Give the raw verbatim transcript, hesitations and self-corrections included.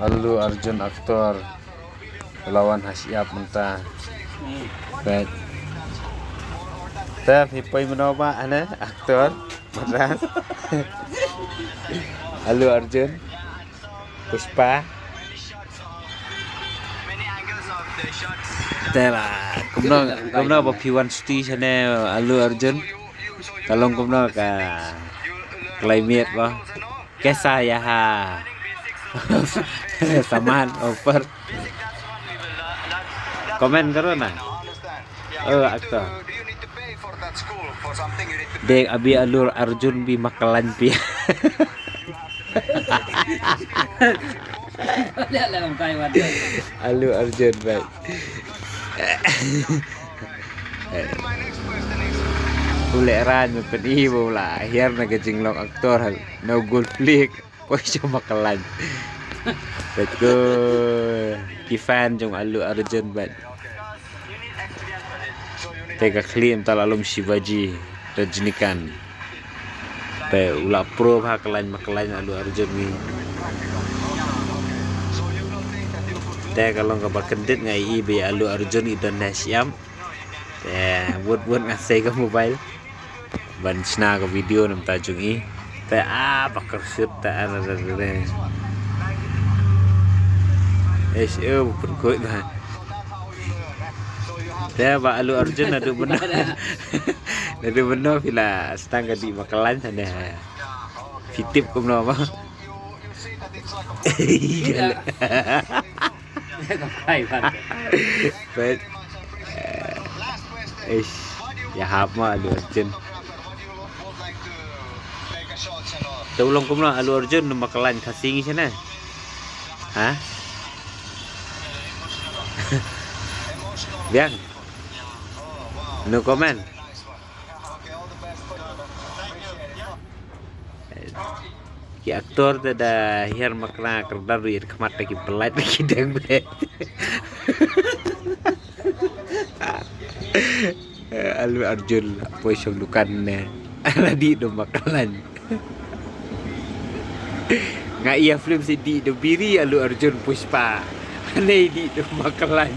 Allu Arjun actor. Lawan ha shyiap mynta. Peit. Te phi poi mynno ba ane actor Madras. Allu Arjun. Pushpa. Te ba kumno kumno ba phi wan shuti shane Allu Arjun. Ka long kumno ka climate ba. Kaisa yaha. Saman over. Comment karo na. Oh, actor. Dek abi Allu Arjun bi makalaiñ pia. Allu Arjun, baik. Ule ran me peni bola hiar na ka jinglong actor hal. No gold flick. Poi sha makalaiñ. Peit ko ki fan jong Allu Arjun bad. Te ka khlieh mynta la lum Shivaji Rajnikant. Te u la pro bha kalaiñ makalaiñ Allu Arjun ngi. Te ka long kaba kyndit nga i ba Allu Arjun i don ha shyiap. Te wut wut nga sei ka mobile. Ban shna ka video namta jong i. Te a ba kyrsut te a na da da. Eish, eh, pun koi ba. Te ba Allu Arjun naduh beno. Naduh beno phi la stang ka dih makalaiñ tane. Phi tip kumno ba. Peit. Eish, ïahap ma Allu Arjun. Te u long kumno Allu Arjun, makalaiñ Khasi ngi shane. Ha? Biang. No comment. Ki actor te da hiar makna kyrdan ruh ïa khmat te ki pynlait te ki dang bret. Allu Arjun poi shong dukan ne. Ala dih dum makalaiñ. Nga ïa film si dih dum biri Allu Arjun Pushpa. Ane dih dum makalaiñ.